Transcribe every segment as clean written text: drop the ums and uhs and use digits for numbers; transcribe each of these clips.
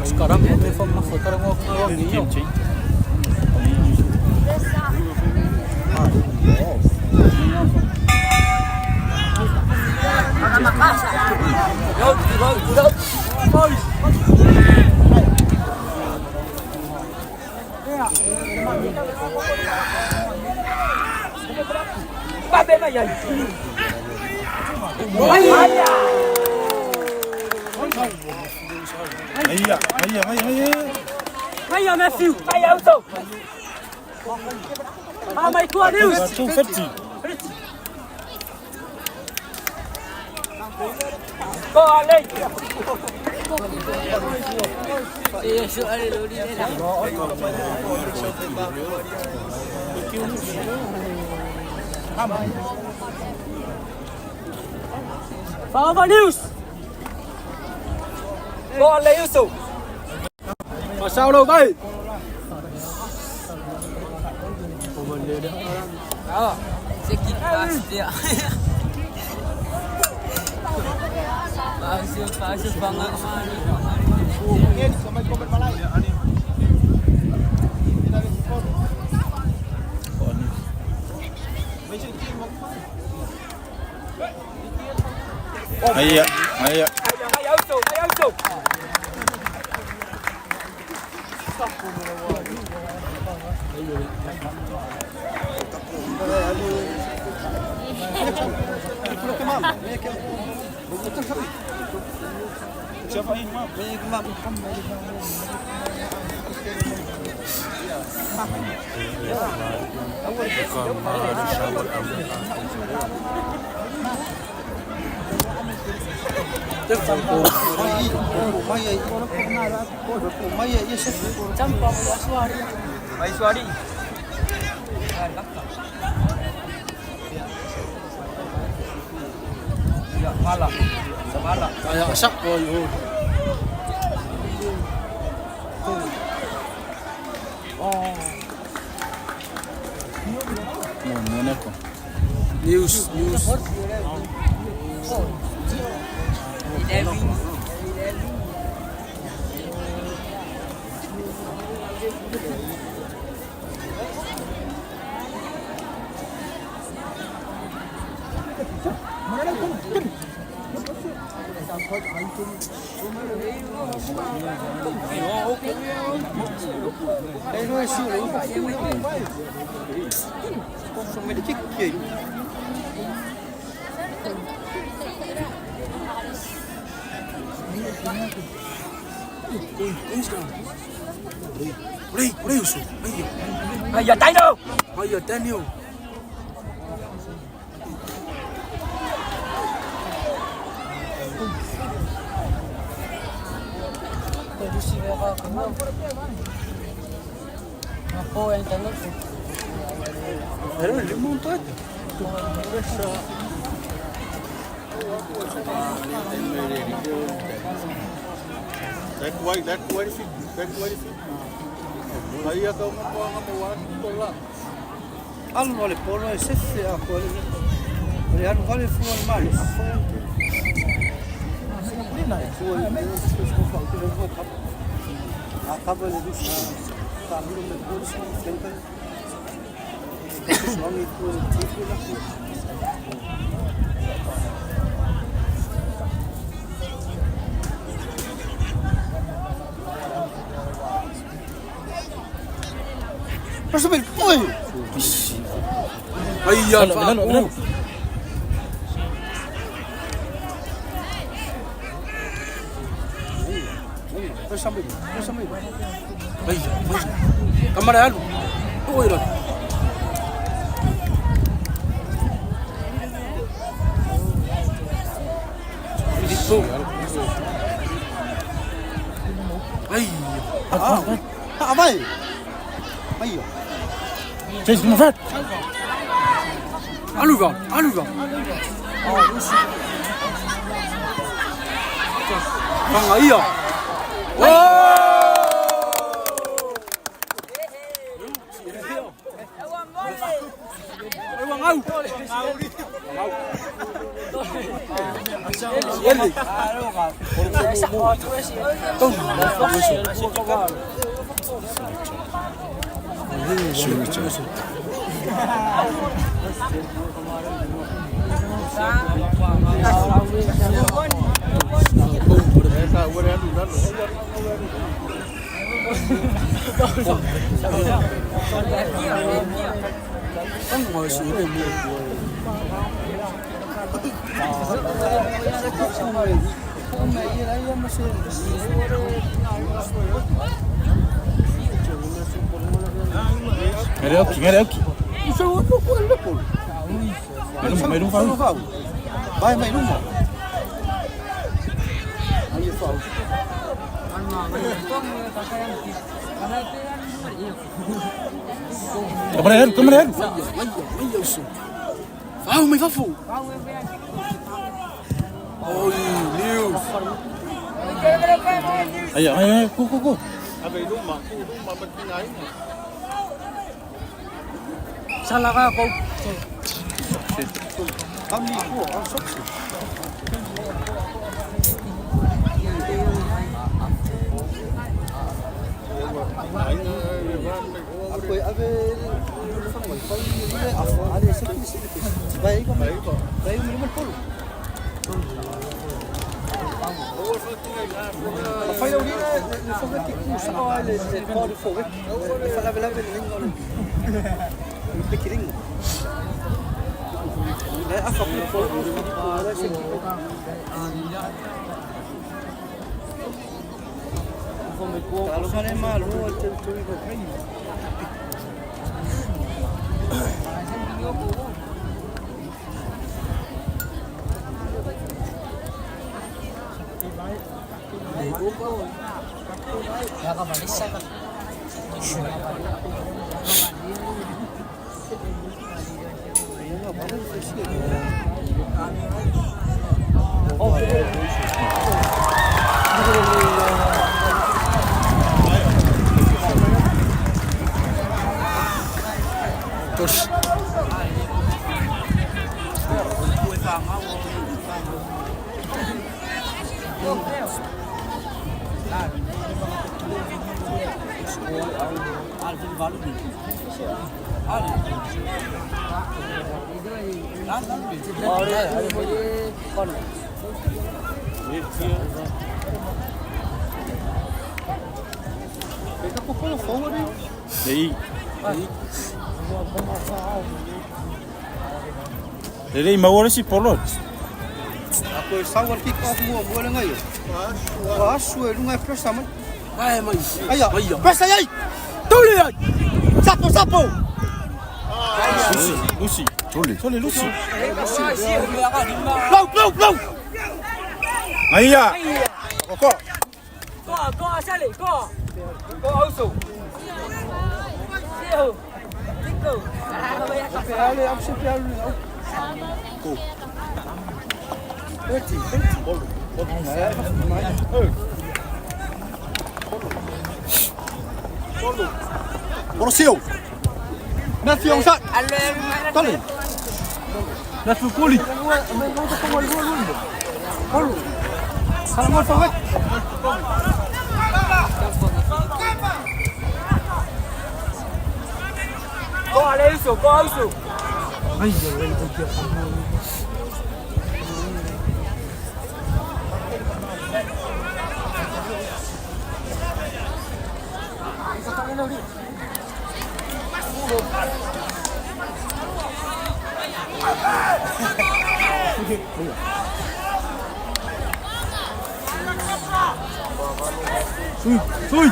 Sekarang kami sekarang Aya, aya, aya, aya. Aya, Matthew. Aya, Uso. Ah, my God, news. 250. Go, Ale. Fava News. Go, Ale, Uso. Mà sao đâu đây? C'est qui passe bien. Passe, passe, Aya, aya. Aya, Uso. Aya, Uso. Mai suari. Ya, pala. Pala. Kaya sak ko yun. Monaco. News, news. Ray, Ray Uso. Aya, Aya, Dino. aya Daniel. That white, that white fit, that white fit. Aya ka mo pa nga mo to la. Alu ale polo e sefe a ko ale. O le alu vale fua le male. A fua. A kapa le rusa. Ta miro me polo sa tenta. Suami tu le tipu la ku. Pasa bel poi. Aya, lalo, lalo. Pasa bel. Pasa bel. Aya, aya. Kamara alu. Oi la. Filippo. Aya. Ah. Ah vai. Ai. Chase mo fat. Alu va, alu va. Fagaia. Oh! Ngare oki. Mai luma fau. Vai mai luma. Ai fau. Kamara heru, kamara heru. Fau mai fafo. Oi, News. Ai ai ai, ku ku ku. Ave luma, ku luma matingaina. Salah ka kau. Kami ku, au soksi. Ako ave vai ko mai vai mo polo. Fai au lina le foga ki ku sa le le polo foga. Le fala vela vela lingo le. Le pikiringo. Le afa ku polo le se ki. Talo mane malo te tu i ko kai. Ei. Lelei maua le si polo. Ako e sau al kick off mua mua le ngai. Wa asu e lunga e pressa mai. Ai mai. Aia, pressa ai. Tuli ai. Sapo sapo. Lusi, Lusi. Sole. Sole Lusi. Low low low. Aia. Koko. Go, go, Sally, go. Go also. Siu. Go. Ale am se pe ale. Go. 30 30. Polo seu. Matthew on shot. Tali. Matthew Koli. Polo. Salamol forward. Go, Alonso, go, Alonso. Ai ai ai. Sui, sui.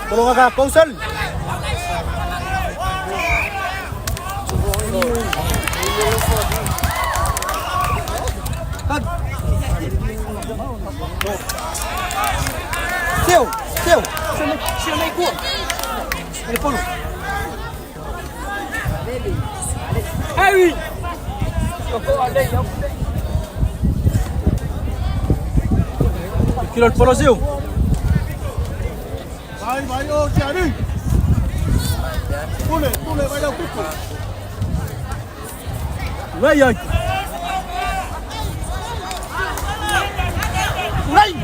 Polo kaka Pausal. Seu, seu. Seu mai ku. Ale polo. Harry. Go, go, Ale. Kilo le polo sio. Vai, vai, ô, Tiari. Pule, pule, vai dar o pico. Vai ai. Ulai.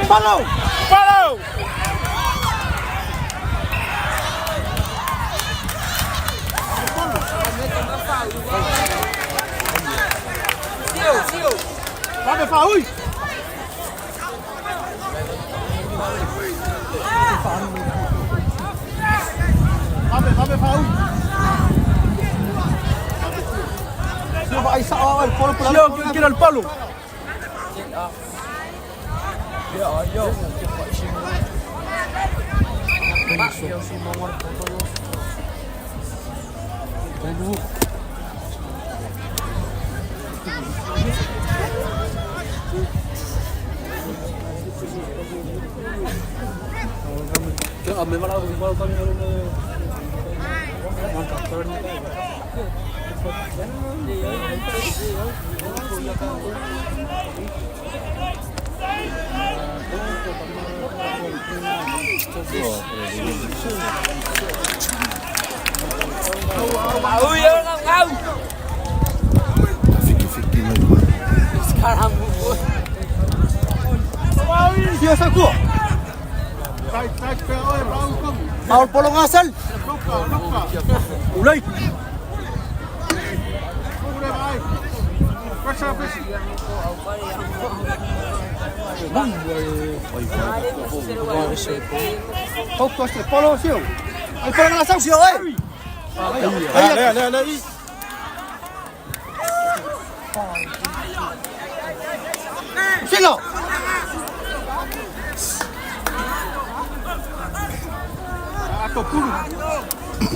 Palo. Palo. Sio, sio. Vai, vai, ui. Vai, vai, vai, ui. Sio vai sa o polo polo. Sio kilo le polo. Au yo ngau ngau. Fiki fiki mai. Sekarang bu. Sio sa ku. Sai, sai, pega, vai, como. Paul polo ngasal. Luca, Luca. Ulai. Pule, vai. Pressure, pressure. Kau kau polo sio. Ai polo ngasal sio oi. Ale, ale, ale. Silo. Atopulu.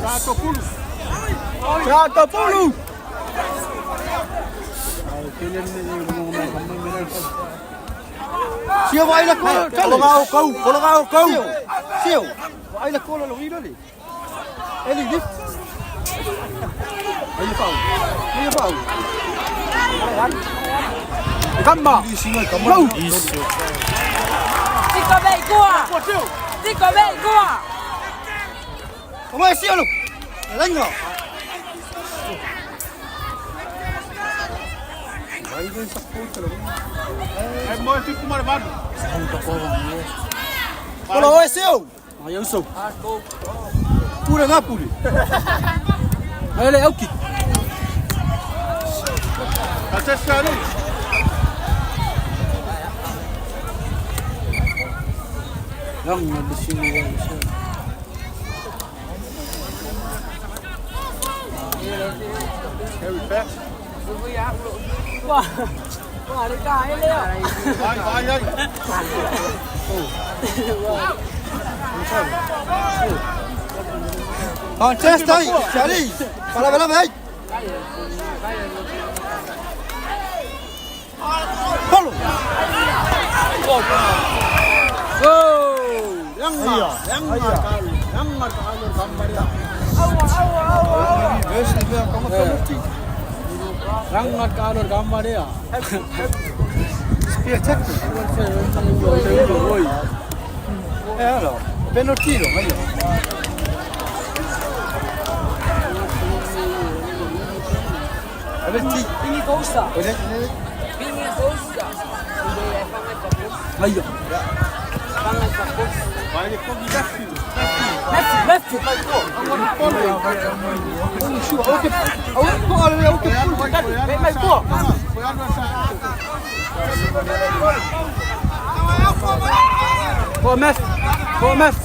Atopulu. Atopulu. Sio vai la kola. Polo ngau kau, polo ngau kau. Sio. Sio. Vai la kola lo ilo li. Eli lift. Ai pau. Ai pau. Gamba. Go. Isso. Tiko bei goa. Tiko bei goa. Come sio lu. Lengo. É morto com marvado. Polo oi sio. Ai uso. Pura na puri. Ai le auki. Até sério. Yang di sini ya. Harry Pass. Wah. Wah, dia kaya le. Vai, vai, vai. Contesta, Charlie. Fala, fala, vai. Polo. Go. Yang yang yang gambar. Yang kalor gambar ya. Spear check. Eh, allora, penalty lo, meglio. Penalty. Pingi kosa. Pingi kosa. Ayo. Vai, come left. Left, left. Go mef. Go mef.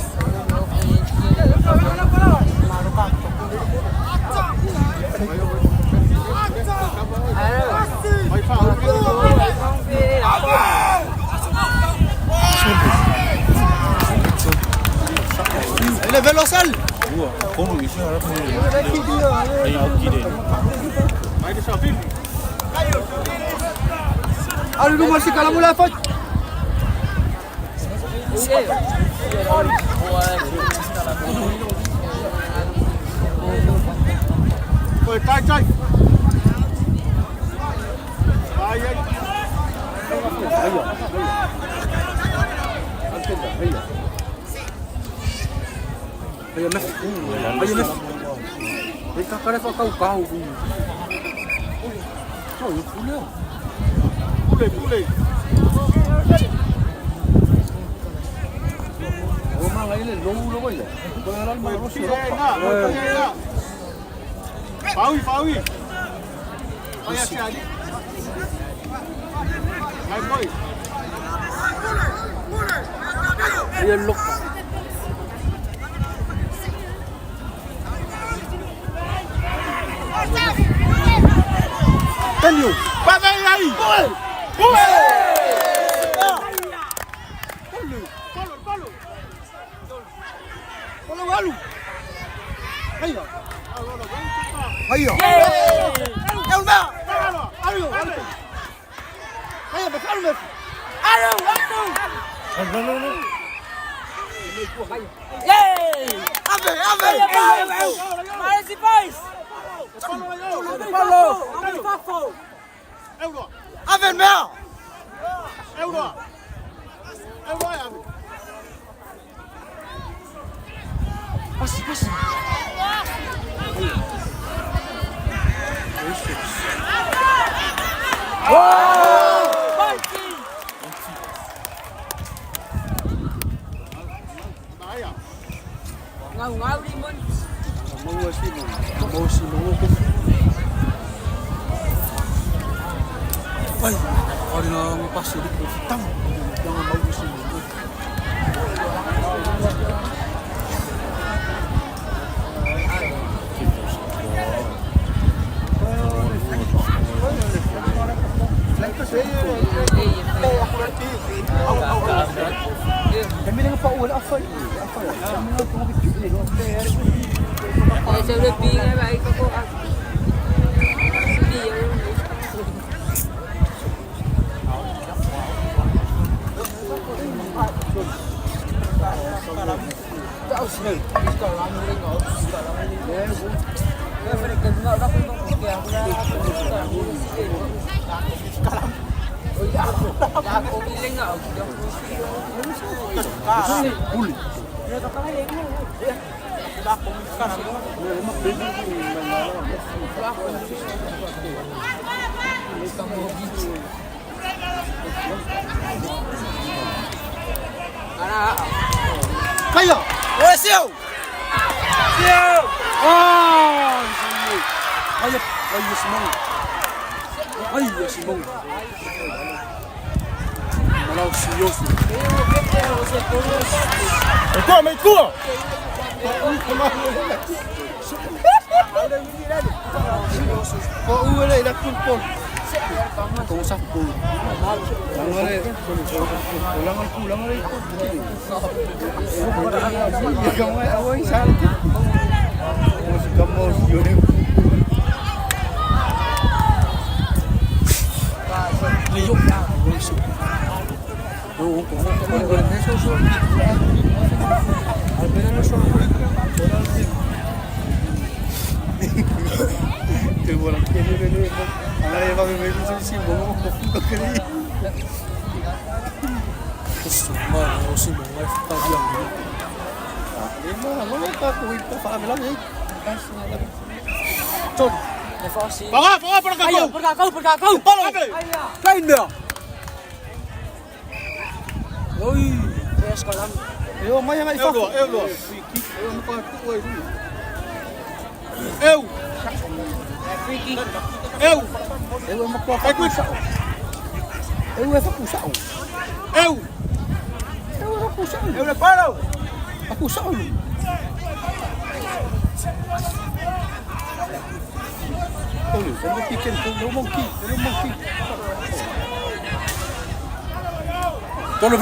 Le velosal. Allez, nous, moi, c'est Kalamula, faute. Tai, tai. Vai, vai. Ai mef. Ai mef. Ai kakare fa kau kau. Oh, yo pule. Pule, pule. O manga ile lou lo ile. Ko la ma ro si ro. Faui, faui. Ai a ali. Ai boy. Ai lok. Telio. Vai aí. Pule. Polo, polo. Polo alu. Aí, ó. Aí, ó. É o meu. Alu, alu. Aí, ó, alu mesmo. Alu, alu. Não, não, não. Yeah! Ave, ave. Parece pais. Polo. Polo. Euro. Ave meu. Euro. Euro, ave. Passe, passe. Ngau ngau di mon. Mau si mo. Mau si mo ko. Ai, ori na mo passe di ko tam. Yang mau si mo. Kaya! Oi, seu! Seu! Ah! Olha, olha Simão. Olha Simão. Maravilhoso. Come, tua!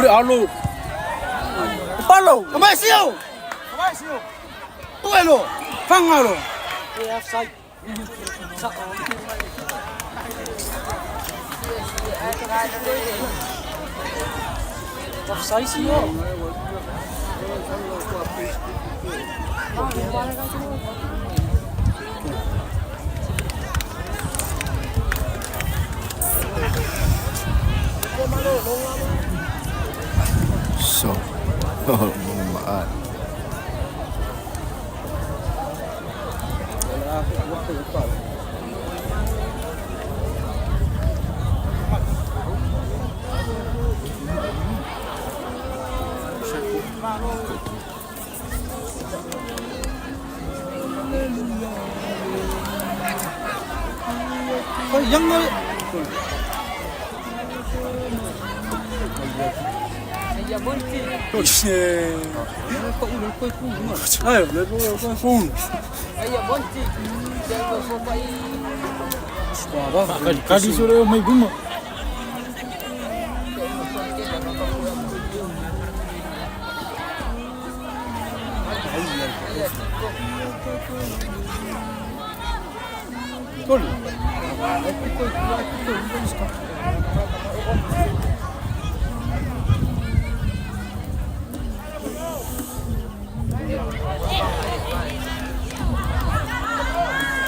Alô! Paulo! Como é seu? Como é seu? Uelo! Fangalo! So, oh my. Kali sore mai buma.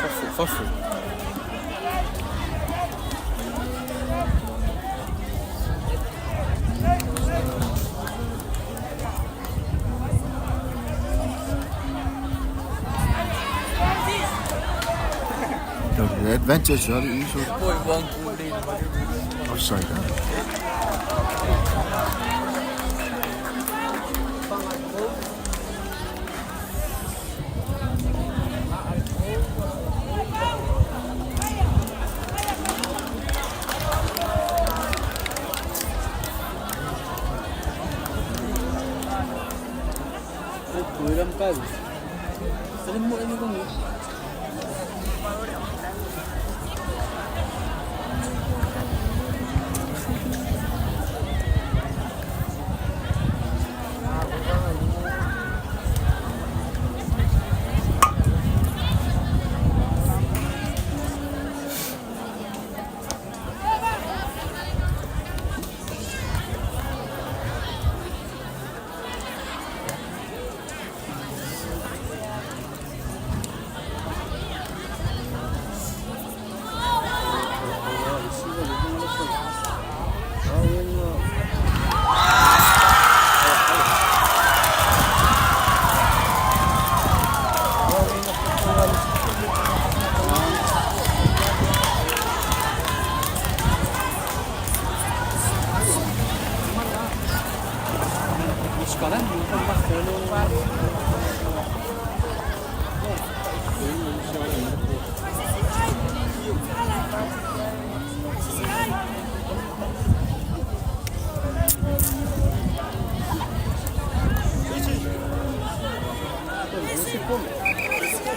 Fafo, fafo. No, the advantage are the usual. Offside. Huh?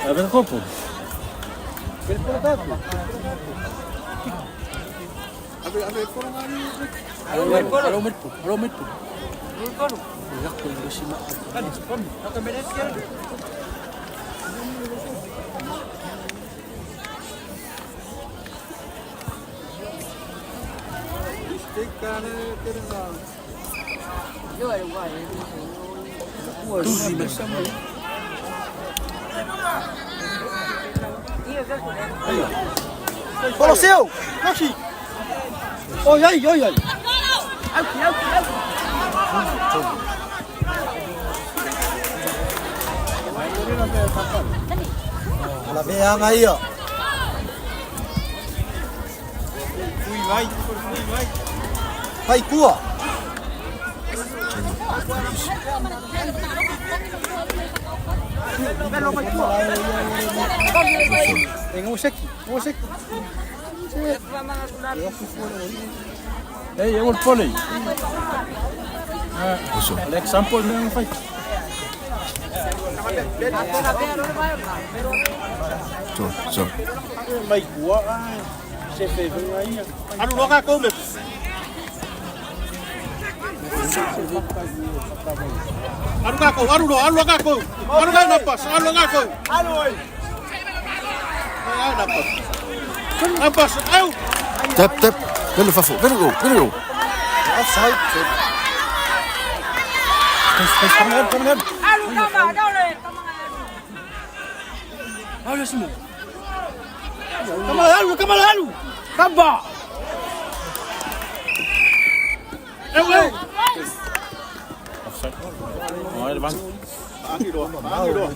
Ave kopo. Colosseu! Aqui! Oi, ai, oi, ai! Ala veanga ia. Vai kua. Ei, eu pole. Oso. Alex Sample me fai. So, so. Mai kua ai. Se fe ai. Alu loka kou me. Alu ka kou, alu lo, alu ka kou. Alu ka napas, alu ka kou. Alu oi. Napas. Napas, au. Tap, tap. Vele fafo. Vele go. Vele go. Offside. Come on, come on. Kamala alu, kamala alu. Kamba. Offside. Ai le vanu. Agi loa, agi loa.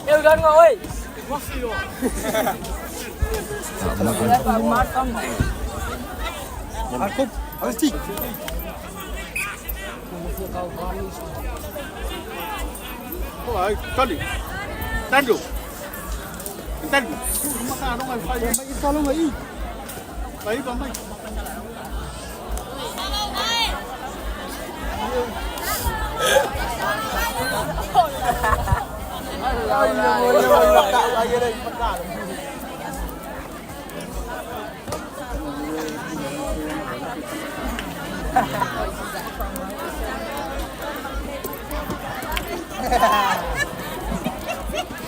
Eu gan ngau oi. Avesti. Ai, tali. Tando. Tando. Maka ronga fai. Mai kalonga i. Vai ba mai.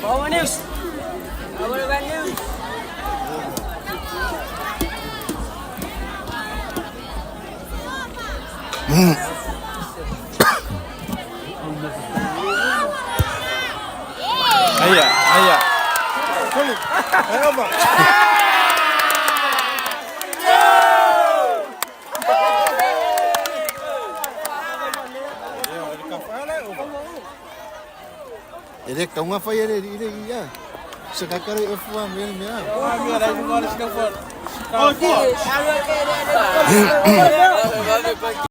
Bawa news. Bawa news. Aia, aia. E le kaunga fai ele i le ia. Se kakara e fua mea mea. Oi, fua.